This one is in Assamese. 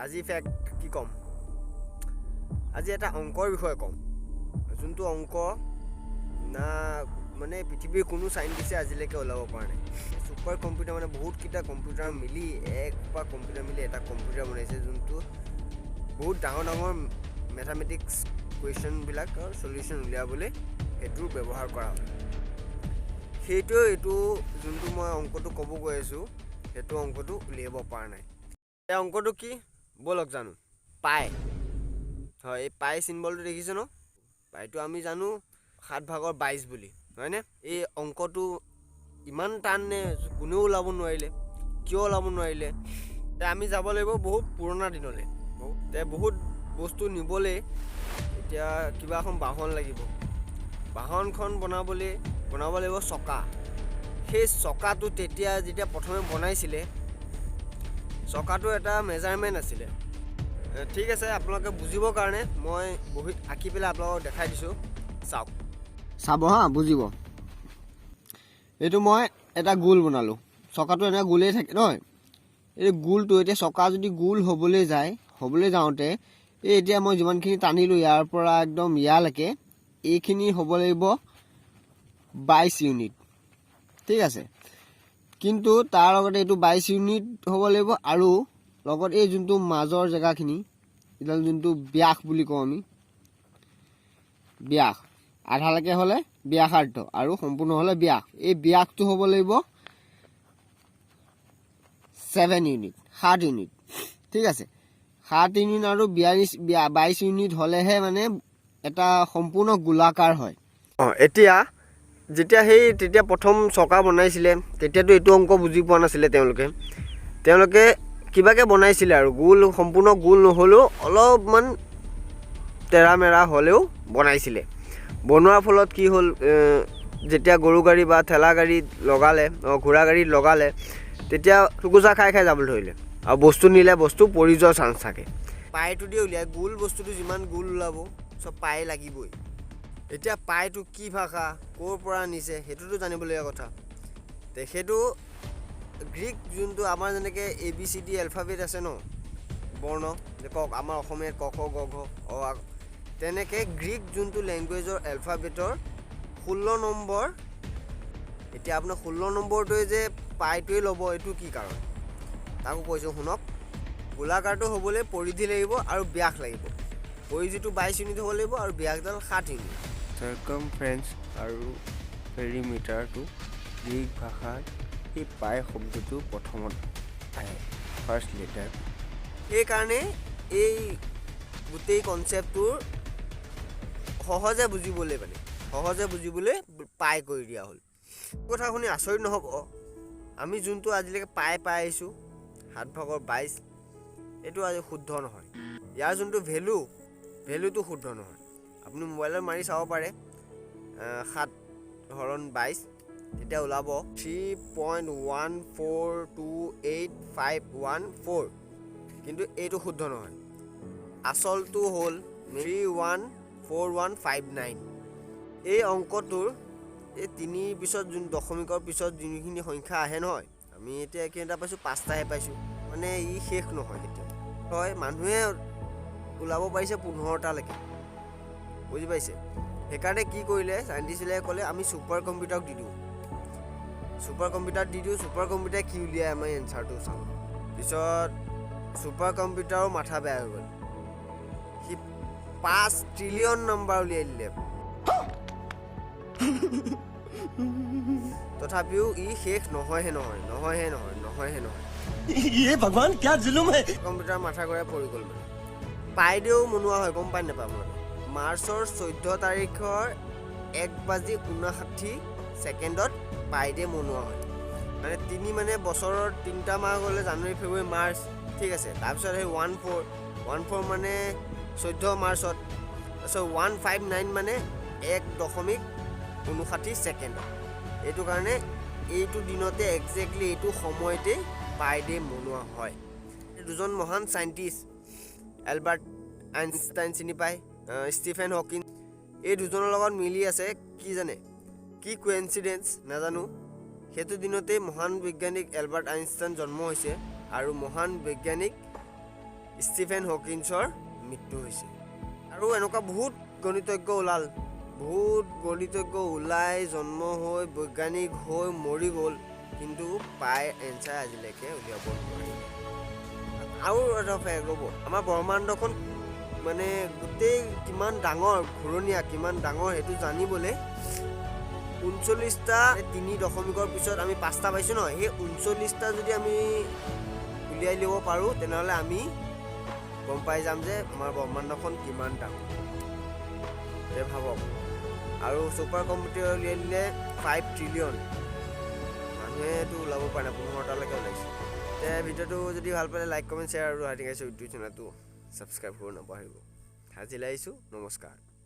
আজি ফেক্ট কি ক'ম? আজি এটা অংকৰ বিষয়ে ক'ম, যোনটো অংক না মানে পৃথিৱীৰ কোনো চাইণ্টিষ্টে আজিলৈকে ওলাব পৰা নাই। ছুপাৰ কম্পিউটাৰ মানে বহুতকেইটা কম্পিউটাৰ মিলি, এসোপা কম্পিউটাৰ মিলি এটা কম্পিউটাৰ বনাইছে, যোনটো বহুত ডাঙৰ ডাঙৰ মেথামেটিক্স কুৱেশ্যনবিলাকৰ চলিউশ্যন উলিয়াবলৈ সেইটোৰ ব্যৱহাৰ কৰা হয়। সেইটোৱে এইটো যোনটো মই অংকটো ক'ব গৈ আছোঁ, সেইটো অংকটো উলিয়াব পৰা নাই। এই অংকটো কি, ব'লক জানো। পাই হয়, এই পাই চিম্বলটো দেখিছে ন? পাইটো আমি জানো 7 ভাগৰ 22 বুলি, হয়নে? এই অংকটো ইমান টান নে কোনেও ওলাব নোৱাৰিলে? কিয় ওলাব নোৱাৰিলে? তে আমি যাব লাগিব বহুত পুৰণা দিনলৈ। তে বহুত বস্তু নিবলৈ এতিয়া কিবা এখন বাহন লাগিব। বাহনখন বনাবলৈ বনাব লাগিব চকা। সেই চকাটো তেতিয়া যেতিয়া প্ৰথমে বনাইছিলে, চকাটো এটা মেজাৰমেণ্ট আছিলে। ঠিক আছে, আপোনালোকে বুজিবৰ কাৰণে মই বহীত আঁকি পেলাই আপোনালোকক দেখাই দিছোঁ, চাওক। চাব হা, বুজিব। এইটো মই এটা গোল বনালোঁ। চকাটো এনেকৈ গোলেই থাকে নহয়? এই গোলটো এতিয়া চকা যদি গোল হ'বলৈ যায়, হ'বলৈ যাওঁতে এই এতিয়া মই যিমানখিনি টানিলোঁ, ইয়াৰ পৰা একদম ইয়ালৈকে এইখিনি হ'ব লাগিব 22 ইউনিট, ঠিক আছে? কিন্তু তাৰ লগতে এইটো 22 ইউনিট হ'ব লাগিব আৰু লগত এই যোনটো মাজৰ জেগাখিনি, এইডাল যোনটো ব্যাস বুলি কওঁ আমি, ব্যাস আধালৈকে হ'লে ব্যাসাৰ্ধ আৰু সম্পূৰ্ণ হ'লে ব্যাস, এই ব্যাসটো হ'ব লাগিব 7 ইউনিট, 7 ইউনিট, ঠিক আছে? 7 ইউনিট আৰু 42, 22 ইউনিট হ'লেহে মানে এটা সম্পূৰ্ণ গোলাকাৰ হয়। অঁ, এতিয়া যেতিয়া সেই তেতিয়া প্ৰথম চকা বনাইছিলে, তেতিয়াতো এইটো অংক বুজি পোৱা নাছিলে তেওঁলোকে। তেওঁলোকে কিবাকৈ বনাইছিলে আৰু গোল, সম্পূৰ্ণ গোল নহ'লেও অলপমান তেৰা মেৰা হ'লেও বনাইছিলে। বনোৱাৰ ফলত কি হ'ল? যেতিয়া গৰু গাড়ী বা ঠেলা গাড়ীত লগালে, ঘোঁৰা গাড়ীত লগালে, তেতিয়া থুকুচা খাই খাই যাবলৈ ধৰিলে আৰু বস্তু নিলে বস্তু পৰি যোৱাৰ চান্স থাকে। পাইটো দিয়ে উলিয়াই গোল বস্তুটো, যিমান গোল ওলাব চব পাই লাগিবই। এতিয়া পাইটো কি ভাষা, ক'ৰ পৰা আনিছে, সেইটোতো জানিবলগীয়া কথা। তে সেইটো গ্ৰীক, যোনটো আমাৰ যেনেকৈ A B C D alphabet আছে ন, বৰ্ণ যে ক, আমাৰ অসমীয়াত ক, খ, গ, ঘ, অ, আ, তেনেকৈ গ্ৰীক যোনটো লেংগুৱেজৰ এলফাবেটৰ 16 নম্বৰ। এতিয়া আপোনাৰ 16 নম্বৰটোৱে যে পাইটোৱে ল'ব, এইটো কি কাৰণ? তাকো কৈছোঁ শুনক। গোলাকাৰটো হ'বলৈ পৰিধি লাগিব আৰু ব্যাস লাগিব। পৰিধিটো 22 ইউনিট হ'ব লাগিব আৰু ব্যাসডাল 7 ইউনিট। চাৰ্কামফাৰেন্স আৰু পেৰিমিটাৰটো গ্ৰীক ভাষাত এই পাই শব্দটো প্ৰথমত আহে, ফাৰ্ষ্ট লেটাৰ। সেইকাৰণে এই গোটেই কনচেপ্টটোৰ সহজে বুজিবলৈ, মানে সহজে বুজিবলৈ পাই কৰি দিয়া হ'ল। কথা শুনি আচৰিত নহ'ব। আমি যোনটো আজিলৈকে পাই পাই আহিছোঁ 7 ভাগৰ 22, এইটো আজি শুদ্ধ নহয়। ইয়াৰ যোনটো ভেলু, ভেলুটো শুদ্ধ নহয়। আপুনি মোবাইলত মাৰি চাব পাৰে, 7 হৰণ 22, তেতিয়া ওলাব 3.1428514। কিন্তু এইটো শুদ্ধ নহয়। আচলটো হ'ল 314159। এই অংকটোৰ এই তিনিৰ পিছত যোন দশমিকৰ পিছত যোনখিনি সংখ্যা আহে নহয়, আমি এতিয়া কেইটা পাইছোঁ? পাঁচটাহে পাইছোঁ। মানে ই শেষ নহয় কেতিয়াও। হয়, মানুহে ওলাব পাৰিছে 15টালৈকে, বুজি পাইছে? সেইকাৰণে কি কৰিলে চাইণ্টিষ্টবিলাকে? ক'লে, আমি ছুপাৰ কম্পিউটাৰক দি দিওঁ, ছুপাৰ কম্পিউটাৰত দি দিওঁ, ছুপাৰ কম্পিউটাৰে কি উলিয়াই আমাৰ এনচাৰটো চাওঁ। পিছত ছুপাৰ কম্পিউটাৰো মাথা বেয়া হৈ গ'ল। সি 5 ট্ৰিলিয়ন নম্বৰ উলিয়াই দিলে, তথাপিও ই শেষ নহয়হে নহয়, নহয়হে নহয়, নহয়হে নহয়। ये भगवान क्या जुलुम है। কম্পিউটাৰ মাথা ঘূৰাই পৰি গ'ল। মানে পাই ডেও মনোৱা হয়, গম পাই নাপায় আপোনালোকে? মাৰ্চৰ 14 তাৰিখৰ 1 বাজি 59 ছেকেণ্ডত পাই ডে মনোৱা হয়। মানে তিনি, মানে বছৰৰ তিনিটা মাহ গ'লে জানুৱাৰী, ফেব্ৰুৱাৰী, মাৰ্চ, ঠিক আছে? তাৰপিছত সেই 14, 14 মানে 14 মাৰ্চত, তাৰপিছত 159 মানে 1.59 ছেকেণ্ডত। এইটো কাৰণে এইটো দিনতে, একজেক্টলি এইটো সময়তেই পাই ডে মনোৱা হয়। দুজন মহান চাইণ্টিষ্ট, এলবাৰ্ট আইনষ্টাইন চিনি পায়, ষ্টিফেন হকিং, এই দুজনৰ লগত মিলি আছে। কি জানে, কি কোইনচিডেঞ্চ নাজানো, সেইটো দিনতেই মহান বৈজ্ঞানিক এলবাৰ্ট আইনষ্টাইন জন্ম হৈছে আৰু মহান বৈজ্ঞানিক ষ্টিফেন হকিন্সৰ মৃত্যু হৈছে। আৰু এনেকুৱা বহুত গণিতজ্ঞ ওলাল, বহুত গণিতজ্ঞ ওলাই জন্ম হৈ বৈজ্ঞানিক হৈ মৰি গ'ল, কিন্তু পাই এনচাৰ আজিলৈকে উলিয়াব নোৱাৰিলে। আৰু এটা ফেক্ট ৰ'ব, আমাৰ ব্ৰহ্মাণ্ডখন মানে গোটেই কিমান ডাঙৰ, ঘূৰণীয়া কিমান ডাঙৰ সেইটো জানিবলৈ 39টা তিনি দশমিকৰ পিছত আমি 5টা পাইছোঁ ন, সেই 39টা যদি আমি উলিয়াই ল'ব পাৰোঁ তেনেহ'লে আমি গম পাই যাম যে আমাৰ ব্ৰহ্মাণ্ডখন কিমান ডাঙৰ। তে ভাবক। আৰু ছুপাৰ কম্পিউটাৰ উলিয়াই দিলে 5 ট্ৰিলিয়ন, মানুহেতো ওলাব পৰা নাই, 15টালৈকে ওলাইছে। তে ভিডিঅ'টো যদি ভাল পালে লাইক, কমেণ্ট, শ্বেয়াৰ আৰু হাইটিং ইউটিউব চেনেলটো ছাবস্ক্ৰাইব কৰিব নাপাহৰিব। আজিলৈ আহিছোঁ, নমস্কাৰ।